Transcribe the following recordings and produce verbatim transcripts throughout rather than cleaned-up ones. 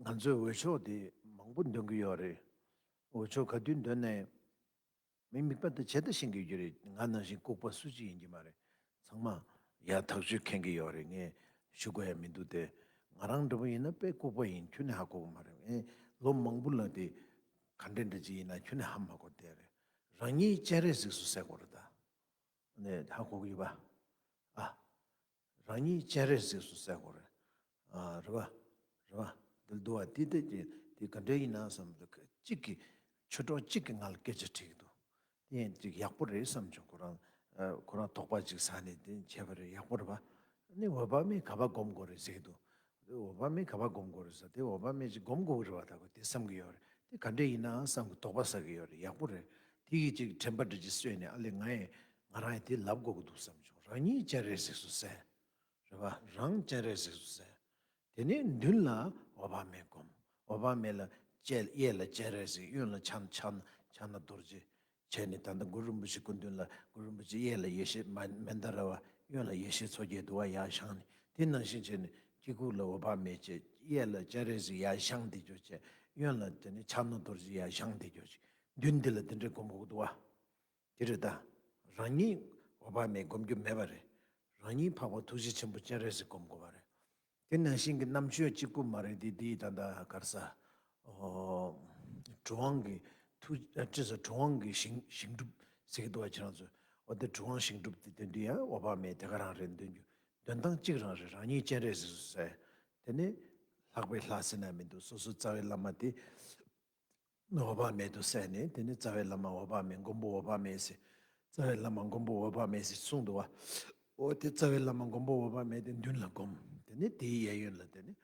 ང་ཚོས་འོས་ཤོག་དེ་མང་པོ་འདོན་གྱི་ཡོད་རེད། འོས་ཤོག་ག་དུས་འདོན་ནའི་མི་མིག་པ་དེ་བྱས་ད་ཤེས་ཀྱི་ཡོད་རེད། ང་ནང་བཞིན་ལྐུགས་པ་སུ་གཅིག་ཡིན་གྱི་མ་རེད། ཚང་མ་ཡར་ཐག་གཅོད་མཁན་གྱི་ཡོད་རེད། ངས་ཞུ་དགོས་ཡ་མི་འདུག་སྟེ། ང་རང་འདྲ་པོ་ཡིན་ན་དཔེ་ལྐུགས་པ་ཡིན། ཁྱོན་ནས་ཧ་གོ་གི་མ་རེད། ཨེ། ལོ་མང་པོ་ལ་དེ་ག་འདྲ་འདྲ་ཅིག་ཡིན་ན་ཁྱོན་ནས་ཧ་མ་གོ་བསྡད་རེད། རང་ཉིད་སྤྱན་རས་གཟིགས་སུ་གསལ་དགོས་རེད་ད། ནས་ཧ་གོ་གི་ཡོད་པ། ཨ། རང་ཉིད་སྤྱན་རས་གཟིགས་སུ་གསལ་དགོས་རེད། ཨ། རེད་པ། རེད་པ། འདི་འདུག་པ། འདི་འདི་འདི་འདི་ག་འདྲ་ཡིན་ན་བསམ་འདུག་གཅིག་གིས་ཆོས་གྲོགས་གཅིག་གིས་ང་ལ་སྐད་ཆ་དྲིས་ཀྱི་འདུག་དེ་ཡང་ཅིག་ཡག་པོ་རེད་བསམ་བྱུང་། ཁོ་རང་ཨ། ཁོ་རང་དོགས་པ་ཅིག་ཟ་ནས་དེ་བྱས་པ་རེད། ཡག་པོ་རེད་པ། ཨ་ནི་འོད་དཔག་མེད་ག་པར་སྒོམ་དགོས་རེད་ཟེར་གྱི་འདུག་འོད་དཔག་མེད་ག་པར་སྒོམ་དགོས་རེད་ཟེར། དེ་འོད་དཔག་མེད་ཅིག་སྒོམ་དགོས་ཀྱི་རེད་པ། ད་ཁོ་དེ་བསམ་གྱི་ཡོད་རེད། དེ་ག་འདྲ་ཡིན་ན་བསམ་གྱི་དོགས་པ་ཟ་གི་ཡོད་རེད། ཡག་པོ་རེད། དེ་ཡིས་ཅིག་དྲན་པ་འདྲ་ཅིག་གསོས་ནས། ཨ་ལས། ང་ཡི་ང་རང་ཡི་དེ་ལབ་དགོས་ཀྱི་འདུག་བསམ་བྱུང་། རང་ཉིད་སྤྱན་རས་གཟིགས་སུ་གསལ། རེད་པ། རང་སྤྱན་རས་གཟིགས་སུ་གསལ། དེ་ནས་མདུན་ལ་འོད་དཔག་མེད་བསྒོམ། འོད་དཔག་མེད་ལ་གཅལ། གཡས་ལ་སྤྱན་རས་གཟིགས། གཡོན་ལ་ཕྱག་ཕྱག་ཕྱག་ན་རྡོ་རྗེ་བྱས་ནས། ད་ལྟ་གུ་རུ་རིན་པོ་ཆེ་སྐུ་མདུན་ལ་གུ་རུ་རིན་པོ་ཆེ། གཡས་ལ་ཡེ་ཤེས་མ་མནྡ་ར་བ། གཡོན་ལ་ཡེ་ཤེས་མཚོ་རྒྱལ་འདུག་པ། ཡར་བཞེངས་ནས། དེ་ནང་བཞིན་བྱས་ནས་དཀྱིལ་ཁུག་ལ་འོད་དཔག་མེད་བྱས། གཡས་ལ་སྤྱན་རས་གཟིགས་ཡར་བཞེངས་བསྡད་རྒྱུ་བྱས། གཡོན་ལ་དེ་ནས་ཕྱག་ན་རྡོ་རྗེ་ཡར་བཞེངས་བསྡད་རྒྱུ་བྱས། མདུན་འདི་ལ་དེ་འདྲས་སྒོམ་དགོས་འདུག་པ། དེ་རེད་ད། རང་ཉིད་འོད་དཔག་མེད་སྒོམ་རྒྱུ་མེད་པ་རེད། རང་ཉིད་འཕགས་པ་ཐུགས་རྗེ་ཆེན་པོ་སྤྱན་རས་གཟིགས་སྒོམ་དགོས་པ་རེད། དེ་ནང་བཞིན་གྱི་རྣམ་དཔྱོད་གཅིག་པུ་མ་རེད། དེ་དེའི་ད་ལྟ་ག་རེ་ཟ། ཨོ། གྲུབ་དབང་གི་ཐུགས། ཨ། ཅི་ཟེར། གྲུབ་དབང་གི་ཞིང་ཞིང་སྒྲུབ་ཟེར་གྱི་འདུག་པ། ཁྱེད་རང་ཚོས། འོ། དེ་གྲུབ་དབང་ཞིང་སྒྲུབ་དེ་འདོན་དུས་ཡང་འོད་དཔག་མེད་དེ་ག་རང་རེད། འདོན་རྒྱུ་འདོན་སྟངས་གཅིག་རང་རེད། རང་ཉིད་སྤྱན་རས་གཟིགས་སུ་གསལ། དེ་ནས་ལྷག་པའི་ལྷ་ཟེར་ན་མི་འདུག་སོ་སོའི་རྩ་བའི་བླ་མ་དེ་འོད་དཔག་མེད་དུ་གསལ་ནས། དེ་ནས་རྩ་བའི་བླ་མ་འོད་དཔག་མེད། མགོན་པོ་འོད་དཔག་མེད་ཟེར། རྩ་བའི་བླ་མ་མགོན་པོ་འོད་དཔག་མེད་ཟེར་གསུངས་འདུག་པ། འོ། དེ་རྩ་བའི་བླ་མ་མགོན་པོ་འོད་དཔག་མེད་དེ་མདུན་ལ་བསྒོམ། དེ་ནས་དེའི་གཡས་གཡོན་ལ་དེ་ནས་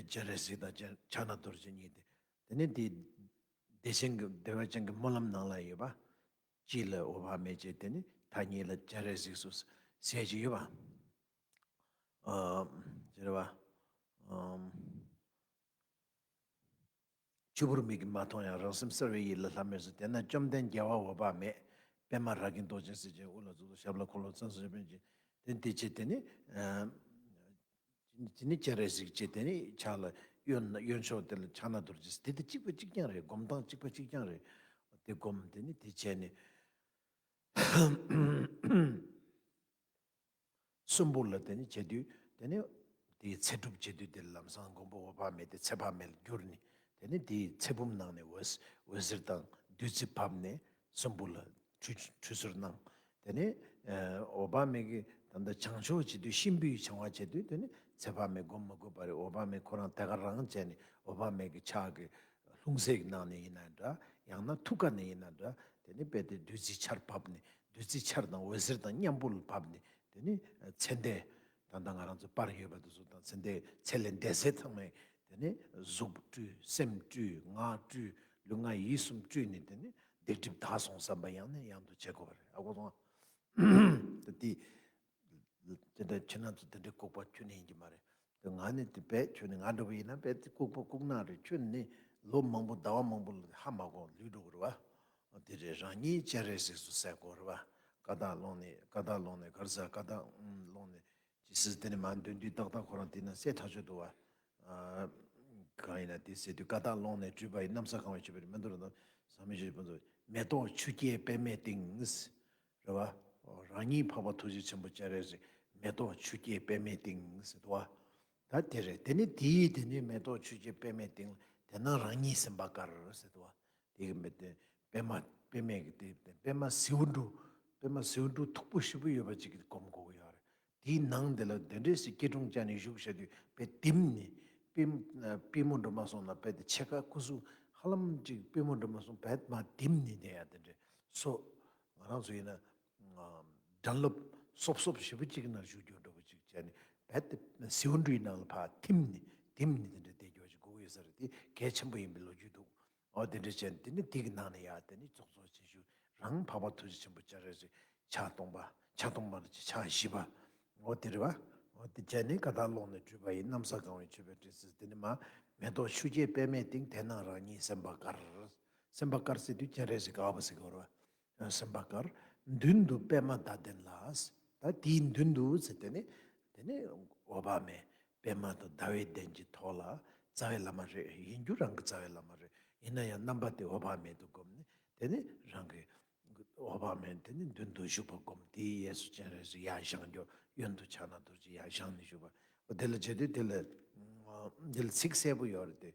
སྤྱན་རས་གཟིགས་དང་ཕྱག་ན་རྡོ་རྗེ་གཉིས་དེ། དེ་ནས་དེ་བདེ་ཆེན་གྱི་བདེ་བ་ཅན་གྱི་སྨོན་ལམ་ནང་ལ་ཡོད་པ། གཅིག་ལ་འོད་དཔག་མེད་བྱས། དེ་ནས་མཐའ་གཉིས་ལ་སྤྱན་རས་གཟིགས་སུ་གསལ་གྱི་ཡོད་པ། ཨ། ཅི་རེད་པ། ཨམ། ཆུ་བུར་མིག་གིས་མ་མཐོང་ཡང་། རང་སེམས་གསལ་བའི་ཡིད་ལ་ལྷམ་མེར་སོན། དེ་ན་བཅོམ་ལྡན་རྒྱལ་བ་འོད་དཔག་མེད། པདྨ་རཱ་གའི་རྡོ་རྗེ་སྲས་ཀྱི། དབུ་ལ་གཙུག་ཏོར་ཞབས་ལ་འཁོར་ལོ་རྩ་གསུམ་པད་ཕྱིན། དེ་དེ་བྱས། དེ་ནི། ཨ། དེ་ནི་སྤྱན་རས་གཟིགས་བྱས། དེ་ནི་ཕྱག་ལ་གཡོན་གཡོན་ཕྱོགས་དེ་ལ་ཕྱག་ན་རྡོ་རྗེ། དེ་དེ་གཅིག་པ་གཅིག་རྐྱང་རེད། སྒོམ་སྟངས་གཅིག་པ་གཅིག་རྐྱང་རེད། དེ་སྒོམ། དེ་ནི་དེ་བྱས་ནས། གསུམ་པོ་ལ་དེ་ནི་བྱེད་དུས། དེ་ནི་དེའི་ཚེ་སྒྲུབ་བྱེད་དུས། དེ་ལམ་སང་མགོན་པོ་འོད་དཔག་མེད་དེ་ཚེ་དཔག་མེད་ལ་གྱུར་ནས། དེ་ནི་དེའི་ཚེ་བུམ་ནང་ནས་འོད་འོད་ཟེར་དང་བདུད་རྩི་བབས་ནས། གསུམ་པོ་ལ་ཁྲུས་ཁྲུས་གསོལ་གནང་། དེ་ནི་ཨ་འོད་དཔག་མེད་ཀྱི་ད་ལྟ་བྱང་ཆུབ་བྱེད་དུས། གཤིན་པོའི་བྱང་བ་བྱེད་དུས། དེ་ནི་ཚེ་དཔག་མེད་སྒོམ་མི་དགོས་པ་རེད། འོད་དཔག་མེད་ཁོ་རང་དེ་ག་རང་བྱས་ནས། འོད་དཔག་མེད་ཀྱི་ཕྱག་གི་ལྷུང་བཟེད་ཀྱི་ནང་ནས་ཡིན་ན་འདྲ། ཡང་ན་ཐུགས་ཀ་ནས་ཡིན་ན་འདྲ། དེ་ནི་རྦད་དེ་བདུད་རྩིའི་ཆར་བབས་ནས། བདུད་རྩིའི་ཆར་དང་འོད་ཟེར་དང་མཉམ་པོ་ལ་བབས་ནས། དེ་ནི་ཚེ་འདས། ད་ལྟ་ང་རང་ཚོ་པར་ཡོད་པ་དེ་ཚོ་དང་། ཚེ་འདས་ཚེ་ལས་འདས་ཚད་ཚང་མས། དེ་ནི་གཟུགས་བཀྲུས། སེམས་བཀྲུས། ངག་བཀྲུས། ལུས་ངག་ཡིད་གསུམ་བཀྲུས་ནས། དེ་ནི་སྡིག་སྒྲིབ་དག་སོང་བསམ་པ་ཡང་ནས་ཡང་དུ་བྱེད་དགོས་པ་རེད། ཨ་གོ་སོང་ང་། དེ་དེ་དེ་འདྲ་ཁྱེད་རང་ཚོ་དེ་འདྲའི་ལྐུགས་པ་ཁྱོན་ནས་ཡིན་གྱི་མ་རེད། དེ་ང་ནི་དེ་བས་ཁྱོད་ནི་ང་འདྲ་པོ་ཡིན་ན་བས་དེ་ལྐུགས་པ་ལྐུགས་ནག་རེད། ཁྱོད་ནི་ལོ་མང་པོ་ཟླ་བ་མང་པོ་ལ་ཧ་མ་གོ་ལུས་འགྲོ་གི་རེད་པ། དེ་རེད། རང་ཉིད་སྤྱན་རས་གཟིགས་སུ་གསལ་དགོས་རེད་པ། ཀ་དག་ཀློང་ནས། ཀ་དག་ཀློང་ནས་ག་རེ་ཟ། ཀ་དག་ཀློང་ནས་ཅི་ཟེར། དེ་ནི་མར་འདོན་དུས་ཏག་ཏག་ཁོ་རང་དེ་ན་གསལ་ཐག་ཆོད་འདུག་པ། ཨ། གང་ཡིན་ན་དེ་ཟེར་དུས། ཀ་དག་ཀློང་ནས་སྤྲུལ་པ་ཡི། གནམ་ས་གང་བའི་མཆོད་པའི་རིགས། མེ་ཏོག་རང་། ཟབ་མོའི་ཆོས་ཀྱི་ཕུན་ཚོགས། མེ་ཏོག་ཆུ་སྐྱེས་པདྨའི་སྟེང་། རེད་པ། རང་ཉིད་འཕགས་པ་ཐུགས་རྗེ་ཆེན་པོ་སྤྱན་རས་གཟིགས། མེ་ཏོག་ཆུ་སྐྱེས་པདྨའི་སྟེང་ཟེར་འདུག་པ། ད་དེ་རེད། དེ་ནི་དེའི་དེ་ནི་མེ་ཏོག་ཆུ་སྐྱེས་པདྨའི་སྟེང་ལ། དེ་ན་རང་ཉིད་སེམས་དཔའ་དཀར་ཟེར་འདུག་པ། དེ་གི་མེ་ཏོག་པདྨ། པདྨའི་གི་དེ་པདྨ་ཟེའུ་འབྲུ། པདྨ་ཟེའུ་འབྲུ་མཐུག་པོ་ཞེ་པོ་ཡོད་པ་ཅིག་གི་སྒོམ་དགོས་ཀྱི་ཡོད་རེད། དེའི་ནང་དེ་ལ་དེ་འདྲས་སེ་སྐྱིལ་ཀྲུང་བཅའ་ནས་བཞུགས་བྱ་དུས། དཔེ་ལྡེམ་ནས། པུས་པུས་མོ་འགྲོ་མ་སོང་ན། དཔེ་དེ་ཕྱེད་ཀ་སྐུ་གཟུགས་ཧ་ལམ་ཅིག་པུས་མོ་འགྲོ་མ་སོང་། དཔེ་མར་ལྡེམ་ནས་བསྡད་ཡ་དེ་འདྲས་སོ། ང་རང་ཚོ་ཡིན་ན་སྒྲ་རླབས་སོབ་སོབ་ཞེ་པོ་ཅིག་ནང་བཞུགས་རྒྱུ་འདྲ་པོ་ཅིག་བྱས་ནས། དཔེ་དེ་ཟེའུ་འབྲུའི་ནང་ལ་ཕར་ཐིམ་ནས་ལྡེམ་ནས་དེ་འདྲས་བསྡད་རྒྱུ་ཅིག་དགོས་ཀྱི་ཡོད་ས་རེད། དེ་གལ་ཆེན་པོ་ཡིན་པའི་ལོ་རྒྱུས་འདུག་འོ། དེ་འདྲ་བྱས་ནས་དེ་ནི་དེ་གི་ནང་ནས་ཡར་དེ་ནི་ཙོག་ཙོག་བྱེད་ཤུགས། རང་འཕགས་པ་ཐུགས་རྗེ་ཆེན་པོ་སྤྱན་རས་གཟིགས་ཕྱག་སྟོང་པ། ཕྱག་སྟོང་པ་ནི་ཕྱག་བཞི་པ། འོ་དེ་རེད་པ། འོ་དེ་བྱས་ནས་ཀ་དག་ཀློང་ནས་སྤྲུལ་པ་ཡི། གནམ་ས་གང་བའི་མཆོད་པའི་སྤྲིན་ཟེར། དེ་ནི་མར་མེ་ཏོག་ཆུ་སྐྱེས་པདྨའི་སྟེང་། དེ་ན་རང་ཉིད་སེམས་དཔའ་དཀར། སེམས་དཔའ་དཀར་ཟེར་དུས་སྤྱན་རས་གཟིགས་དཀར་པོ་ཟེར་གྱི་རེད་པ། སེམས་དཔའ་དཀར། མདུན་དུ་པདྨ་ཟླ་གདན་ལ། ད་དེའི་མདུན་དུ་ཟེར། དེ་ནི་དེ་ནི་འོད་དཔག་མེད་པདྨ་དང་ཟླ་བའི་གདན་གྱི་ཐོག་ལ། རྩ་བའི་བླ་མ་རེད། ཡིན་རྒྱུ་རང་གི་རྩ་བའི་བླ་མ་རེད། ཡིན་ན་ཡང་རྣམ་པ་དེ་འོད་དཔག་མེད་དུ་བསྒོམས་ནས། དེ་ནི་རང་གི་འོད་དཔག་མེད་དེ་ནི་མདུན་དུ་བཞུགས་པ་བསྒོམས། དེའི་གཡས་སུ་སྤྱན་རས་གཟིགས། ཡར་བཞེངས་རྒྱུ། གཡོན་དུ་ཕྱག་ན་རྡོ་རྗེ། ཡར་བཞེངས་ནས་བཞུགས་པ། འོ་དེ་ལ་བྱེད་དུས་དེ་ལ་འདི་ལ་ཚིག་གསལ་པོ་ཡོད་རེད་དེ།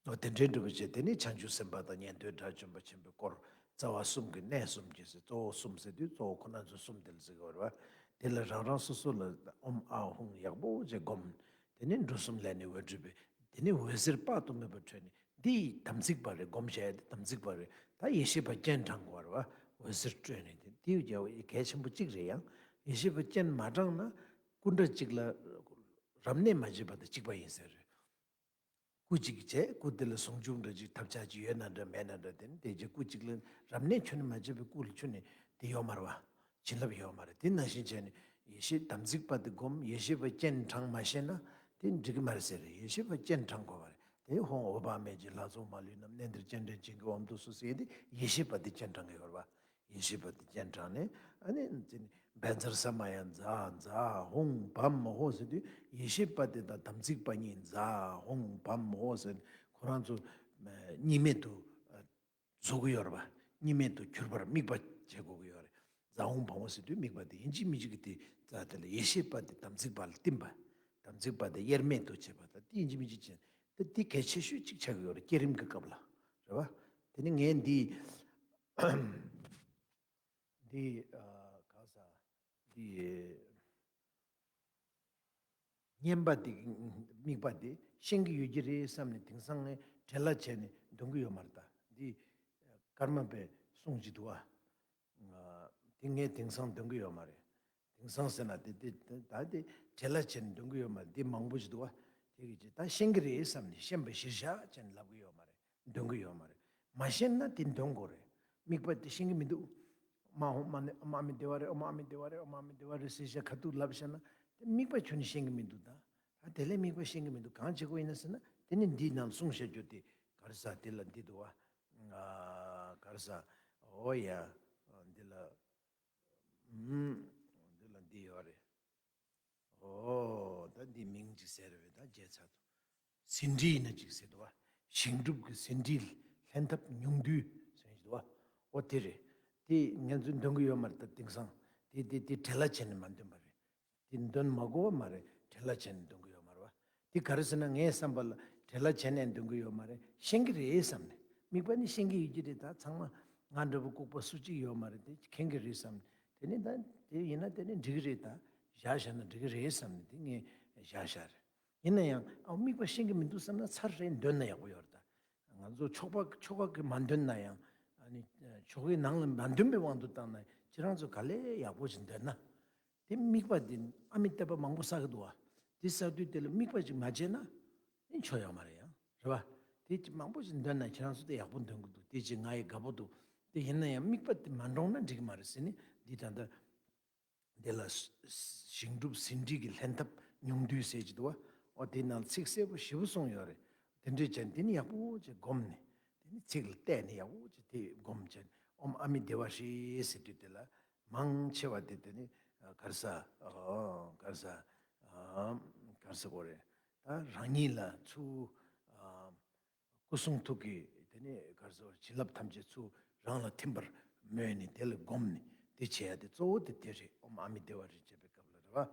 འོ་དེ་འདྲའི་འདྲ་པོ་བྱས། དེ་ནི་བྱང་ཆུབ་སེམས་དཔའ་དང་ཉན་ཐོས་དགྲ་བཅོམ་པ་ཆེན་པོའི་སྐོར། རྩ་བ་གསུམ་གྱི་གནས་གསུམ་གྱི་ཟེར། གཙོ་བོ་གསུམ་ཟེར་དུས་གཙོ་བོ་ཁོ་ན་ཚོ་གསུམ་དེ་ལ་ཟེར་གྱི་ཡོད་རེད་བ། དེ་ལ་རང་རང་སོ་སོ་ལ་ཨོཾ་ཨཱཿཧཱུྃ་ཡག་པོ་བྱས་བསྒོམས། དེ་ནས་འབྲུ་གསུམ་ལས་ནི་འོད་འཕྲོས་པའི། དེ་ནས་འོད་ཟེར་དཔག་ཏུ་མེད་པ་འཕྲོས་ནས། འདི་དམ་ཚིག་པ་རེད། སྒོམ་བྱ་ཡ་དེ་དམ་ཚིག་པ་རེད། ད་ཡེ་ཤེས་པ་སྤྱན་དྲངས་དགོས་རེད་བ། འོད་ཟེར་སྤྲོས་ནས། དེ་འདི་ཡོད་ཀྱང་གལ་ཆེན་པོ་གཅིག་རེད། ཡང་ཡེ་ཤེས་པ་སྤྱན་མ་དྲངས་ན་སྐུ་འདྲ་གཅིག་ལ་རབ་གནས་མ་བྱས་པ་དང་གཅིག་པ་ཡིན་ཟེར། སྐུ་གཅིག་བྱས། སྐུ་དེ་ལ་ཟུང་འཇུག་འདྲ་གཅིག་ཐབས་ཆག་ཅིག་ཡོད་ན་འདྲ་མེད་ན་འདྲ། དེ་ནི་དེ་རྗེས་སྐུ་གཅིག་ལ་རབ་གནས་ཁྱོན་ནས་མ་བྱས་པའི་སྐུ་ལ་ཁྱོན་ནས་དེ་ཡོད་མ་རེད་བ། བྱིན་རླབས་ཡོད་མ་རེད། དེ་ནང་བཞིན་བྱས་ནས་ཡེ་ཤེས་དམ་ཚིག་པ་དེ་བསྒོམ། ཡེ་ཤེས་པ་སྤྱན་དྲངས་མ་ཤེས་ན་དེ་འགྲིག་གི་མ་རེད་ཟེར། ཡེ་ཤེས་པ་སྤྱན་དྲངས་དགོས་པ་རེད། དེ་ཧཱུྃ་འོད་དཔག་མེད་ཀྱི་ལྷ་ཚོགས་མ་ལུས་རྣམས། གནས་འདིར་སྤྱན་འདྲེན་བྱིན་གྱིས་དབང་དུ་གསོལ་ཟེར་ཡས་དེ་ཡེ་ཤེས་པ་དེ་སྤྱན་དྲངས་ཀྱི་ཡོད་རེད་བ། ཡེ་ཤེས་པ་དེ་སྤྱན་དྲངས་ནས། ཨ་ནི་བཛྲ་ས་མ་ཡ་ཛཿ་ཛཿཧཱུྃ་བཾ་ཧོཿཟེར་དུས་ཡེ་ཤེས་པ་དེ་དང་དམ་ཚིག་པ་གཉིས་ཛཿཧཱུྃ་བཾ་ཧོཿཟེར་ཁོ་རང་ཚོ་གཉིས་མེད་དུ་བཟོ་གི་ཡོད་རེད་བ། གཉིས་མེད་དུ་གྱུར་པར་དམིགས་པ་བྱེད་དགོས་ཀྱི་ཡོད་རེད། ཛཿཧཱུྃ་བཾ་ཧོཿཟེར་དུས་དམིགས་པ་དེ་ཡིན་གཅིག་མིན་གཅིག་གི་དེ་རྩ་དེ་ལ་ཡེ་ཤེས་པ་དེ་དམ་ཚིག་པ་ལ་བསྟིམ་པ། དམ་ཚིག་པ་དེ་དབྱེར་མེད་དུ་བྱེད་པ་དང་དེ་ཡིན་གཅིག་མིན་གཅིག་བྱེད། དེ་དེ་གལ་ཆེ་ཤོས་གཅིག་ཆགས་ཀྱི་ཡོད་རེད། བསྐྱེད་རིམ་གྱི་སྐབས་ལ་རེད་བ། དེ་ནི་ངས་འདི། འདི་གང་ཟག་འདི་བསྙེན་པ་འདི་དམིགས་པ་འདི་ཤེས་ཀྱི་ཡོད་ཀྱི་རེད་བསམ་ནས་དེང་སང་ངས་བྲེལ་བ་བྱས་ནས་འདོན་གྱི་ཡོད་མ་རེད། ད་འདི་ཀརྨ་པས་གསུངས་ཀྱི་འདུག་བ། འདི་ངས་དེང་སང་འདོན་གྱི་ཡོད་མ་རེད། དེང་སང་ཟེར་ན་དེ་དེ་ད་དེ་བྲེལ་བ་བྱས་ནས་འདོན་གྱི་ཡོད་མ་རེད། འདི་མང་པོ་ཞིག་འདུག་བ། དེ་གི་ཅི་ད་ཤེས་ཀྱི་རེད་བསམ་ནས་ཤེས་པ་གཞིར་བཞག་བྱས་ནས་ལབ་ཀྱི་ཡོད་མ་རེད། འདོན་གྱི་ཡོད་མ་རེད། མ་ཤེས་ན་དེ་འདོན་དགོས་རེད། དམིགས་པ་དེ་ཤེས་ཀྱི་མི་འདུག་མ་ཧོ་མ་ནི་ཨོཾ་ཨ་མི་དྷེ་ཝ་རེད། ཨོཾ་ཨ་མི་དྷེ་ཝ་རེད། ཨོཾ་ཨ་མི་དྷེ་ཝ་རེད་ཟེར་བཞག་ཁ་ཐུག་ལབ་བཞག་ན་དེ་དམིགས་པ་ཁྱོན་ནས་ཤེས་ཀྱི་མི་འདུག་ད་ད་དེ་ལས་དམིགས་པ་ཤེས་ཀྱི་མི་འདུག་གང་བྱེད་དགོས་ཡིན་ན་ཟེར་ན་དེ་ནི་འདིའི་ནང་གསུངས་བཞག་རྒྱུ་དེ་ག་རེ་ཟ། དེ་ལ་འདི་འདུག་བ། ག་རེ་ཟ། འོ་ཡ། འདི་ལ། འདི་ལ་འདི་ཡོད་རེད། ཨོ། ད་འདི་མིང་ཅིག་ཟེར་བས་ད་བརྗེད་ཚར་འདུག་ཟིན་བྲིས་ཡིན་ན་ཅིག་ཟེར་འདུག་བ། ཞིང་སྒྲུབ་ཀྱི་ཟིན་བྲིས་ལྷན་ཐབས་ཉུང་བསྡུས་ཟེར་འདུག་བ། ཨོ་དེ་རེད། དེ་ང་ཚོས་འདོན་གྱི་ཡོད་མ་རེད། ད་དེང་སང་དེ་དེ་དེ་བྲེལ་བ་བྱས་ནས་མ་འདོན་པ་རེད། དེ་འདོན་མ་དགོས་པ་མ་རེད། བྲེལ་བ་བྱས་ནས་འདོན་གྱི་ཡོད་མ་རེད་བ། དེ་ག་རེ་ཟེར་ན་ངའི་བསམ་པ་ལ་བྲེལ་བ་བྱས་ནས་འདོན་གྱི་ཡོད་མ་རེད། ཤེས་ཀྱི་རེད་བསམ་ནས། དམིགས་པ་ནི་ཤེས་ཀྱི་ཡོད་ཀྱི་རེད། ད་ཚང་མ་ང་འདྲ་པོ་ལྐུགས་པ་སུ་གཅིག་ཡོད་མ་རེད། དེ་མཁྱེན་གྱི་རེད་བསམ་ནས། དེ་ནི་ད་དེ་ཡིན་ན་དེ་ནི་འགྲིག་གི་རེད། ད་བཞག་བཞག་ན་འགྲིག་གི་རེད་བསམ་ནས་དེ་ངས་བཞག་བཞག་རེད། ཡིན་ན་ཡང་ཨ་དམིགས་པ་ཤེས་ཀྱི་མི་འདུག་བསམ་ན་ཚར་རེ་འདོན་ན་ཡག་པོ་ཡོད་རེད། ད་ང་ཚོ་ཆོ་ག་ཆོ་ག་གི་མ་འདོན་ན་ཡང་ཨ་ནི་ཆོ་གའི་ནང་ལ་མ་འདོན་པའི་དབང་དུ་བཏང་ན་ཁྱེད་རང་ཚོ་ག་ལེ་ཡག་པོ་ཞིག་འདོན་ན། དེ་དམིགས་པ་དེ་ཨ་མི་ཏད་པ་མང་པོ་བསགས་ཀྱི་འདུག་བ། དེ་བསགས་དུས་དེ་ལ་དམིགས་པ་ཅིག་མ་བྱས་ན་དེ་ཆོ་ཡོད་མ་རེད་ཡང་། རེད་བ། དེ་ཅིག་མང་པོ་ཞིག་འདོན་ན་ཁྱེད་རང་ཚོ་དེ་ཡག་པོ་འདོན་གྱི་འདུག་དེ་ཅིག་ང་ཡི་དགའ་པོ་འདུག་དེ་ཡིན་ན་ཡང་དམིགས་པ་དེ་མ་འདྲོངས་ན་འགྲིག་གི་མ་རེད་ཟེར་ནས་འདི་ད་ལྟ་དེ་ལ་ཞིང་སྒྲུབ་ཟིན་བྲིས་ཀྱི་ལྷན་ཐབས་ཉུང་བསྡུས་ཟེར་གྱི་འདུག་བ། འོ་དེ་ནང་ཚིག་གསལ་པོ་ཞེ་པོ་གསུངས་ཡོད་རེད། དེ་འདྲས་བྱས་ནས་དེ་ནི་ཡག་པོ་ཅིག་བསྒོམས་ནས་དེ་ནི་ཚིག་ལ་བལྟས་ནས་ཡག་པོ་ཅིག་དེ་བསྒོམས་བྱས་ནས་ཨོཾ་ཨ་མི་དྷེ་ཝ་ཧྲཱིཿ་ཟེར་དུས་དེ་ལ། མང་ཆེ་བ་དེ་དེ་ནི་ག་རེ་ཟ། ག་རེ་ཟ། ག་རེ་ཟ་དགོས་རེད། ད་རང་ཉིད་ལ་ཚུར་སྐུ་གསུང་ཐུགས་ཀྱི་དེ་ནི་ག་རེ་ཟ་བྱིན་རླབས་ཐམས་ཅད་ཚུར་རང་ལ་ཐིམ་པར་མོས་ནས་དེ་ལ་བསྒོམས་ནས་དེ་བྱེད་ཡ་དེ་གཙོ་བོ་དེ་དེ་རེད། ཨོཾ་ཨ་མི་དྷེ་ཝ་ཧྲཱིཿ་བྱེད་པའི་སྐབས་ལ་རེད་བ།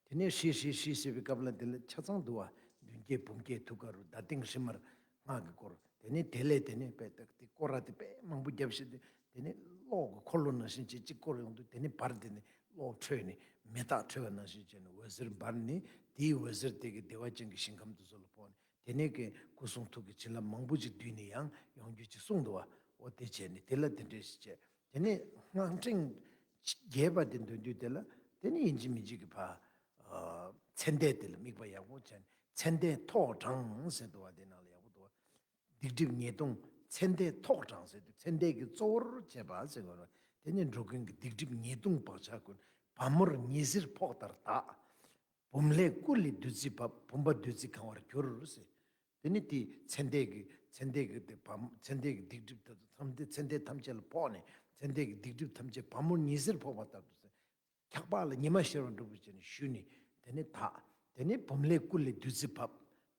དེ་ནས་ཧྲཱིཿ་ཧྲཱིཿ་ཧྲཱིཿ་ཟེར་བའི་སྐབས་ལ་དེ་ལ་ཆ་ཚང་འདུག་བ། མདུན་བསྐྱེད་བུམ་བསྐྱེད་ཐུགས་ཀ་རུ་བརྡ་ཏིང་ཧྲི་མར་སྔགས་ཀྱི་སྐོར། དེ་ནས་དེ་ལས་དེ་ནས་དཔེ་དག་དེ་སྐོར་ར་དེ་དཔེ་མང་པོ་བརྒྱབ་བཞག་དེ་དེ་ནས་གློག་གི་འཁོར་ལོ་ནང་བཞིན་ཅིག་ཅིག་བསྐོར་ཡོང་དུས་དེ་ནས་བར་དེ་ནས་གློག་འཕྲོས་ནས་མེ་སྟག་འཕྲོས་པ་ནང་བཞིན་བྱས་ནས་འོད་ཟེར་འབར་ནས་དེའི་འོད་ཟེར་དེ་གི་བདེ་བ་ཅན་གྱི་ཞིང་ཁམས་དེ་ཚོ་ལ་ཕོག་ནས་དེ་ནས་ཀྱི་སྐུ་གསུང་ཐུགས་ཀྱི་བྱིན་རླབས་མང་པོ་ཅིག་བསྡུས་ནས་ཡང་ཡོང་རྒྱུ་ཅིག་གསུངས་འདུག་བ། འོ་དེ་བྱས་ནས་དེ་ལ་དེ་འདྲས་ཞིག་བྱས། དེ་ནས་སྔགས་ཕྲེང་རྒྱས་པ་དེ་འདོན་དུས་དེ་ལ་དེ་ནས་ཡིན་གཅིག་མིན་གཅིག་གི་ཕ། ཨ། ཚེ་འདས་དེ་ལ་དམིགས་པ་ཡག་པོ་བྱས་ནས་ཚེ་འདས་ཐོག་དྲངས་ཟེར་འདུག་བ། དེ་ནང་ལ་ཡག་པོ་འདུག་བ། སྡིག་སྒྲིབ་ཉེས་ལྟུང་ཚེ་འདས་ཐོག་དྲངས་ཟེར་དུས་ཚེ་འདས་ཀྱི་གཙོ་བོར་བྱས་པ་ཟེར་དགོས་རེད། དེ་ནས་འགྲོ་ཀུན་གྱི་སྡིག་སྒྲིབ་ཉེས་ལྟུང་བག་ཆགས་ཀུན་བ་མོར་ཉི་ཟེར་ཕོག་ལྟར་དག་བུམ་ལྷའི་སྐུ་ལས་བདུད་རྩི་བབས། བུམ་པ་བདུད་རྩིས་གང་བར་གྱུར་ཟེར། དེ་ནི་དེ་ཚེ་འདས་ཀྱི་ཚེ་འདས་ཀྱི་དེ་བམ་ཚེ་འདས་ཀྱི་སྡིག་སྒྲིབ་དེ་ཚོ་ཐམས་ཏེ་ཚེ་འདས་ཐམས་ཅད་ལ་ཕོག་ནས་ཚེ་འདས་ཀྱི་སྡིག་སྒྲིབ་ཐམས་ཅད་བ་མོར་ཉི་ཟེར་ཕོག་པ་ལྟར་དུ་ཟེར། འཁྱག་པ་ལ་ཉི་མ་ཤར་བ་འདྲ་པོ་བྱས་ནས་ཞུ་ནས་དེ་ནི་དག་དེ་ནི་བུམ་ལྷའི་སྐུ་ལས་བདུད་རྩི་བབས།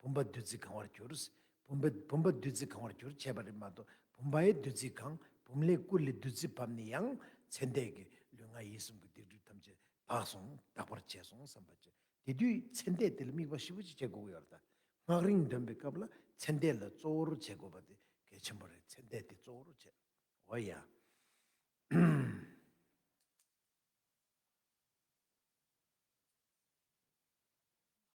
བུམ་པ་བདུད་རྩིས་གང་བར་གྱུར། བུམ་པ་བུམ་པ་བདུད་རྩིས་གང་བར་གྱུར་བྱས་པ་རེད་མ་གཏོགས། བུམ་པ་ཡི་བདུད་རྩིས་གང་། བུམ་ལས་སྐུ་ལས་བདུད་རྩི་བབས་ནས་ཡང་ཚེ་འདས་ཀྱི་ལུས་ངག་ཡིད་གསུམ་གྱི་སྡིག་སྒྲིབ་ཐམས་ཅད་དག་སོང་། དག་པར་བྱས་སོང་བསམ་པ་བྱས། དེ་དུས་ཚེ་འདས་དེ་ལ་དམིགས་པ་ཞིབ་པོ་ཅིག་བྱེད་དགོས་ཀྱི་ཡོད་རེད་ད། སྔགས་རིང་འདོན་པའི་སྐབས་ལ་ཚེ་འདས་ལ་གཙོ་བོར་བྱེད་དགོས་པ་དེ་གལ་ཆེན་པོ་རེད། ཚེ་འདས་དེ་གཙོ་བོར་བྱེད། འོ་ཡ།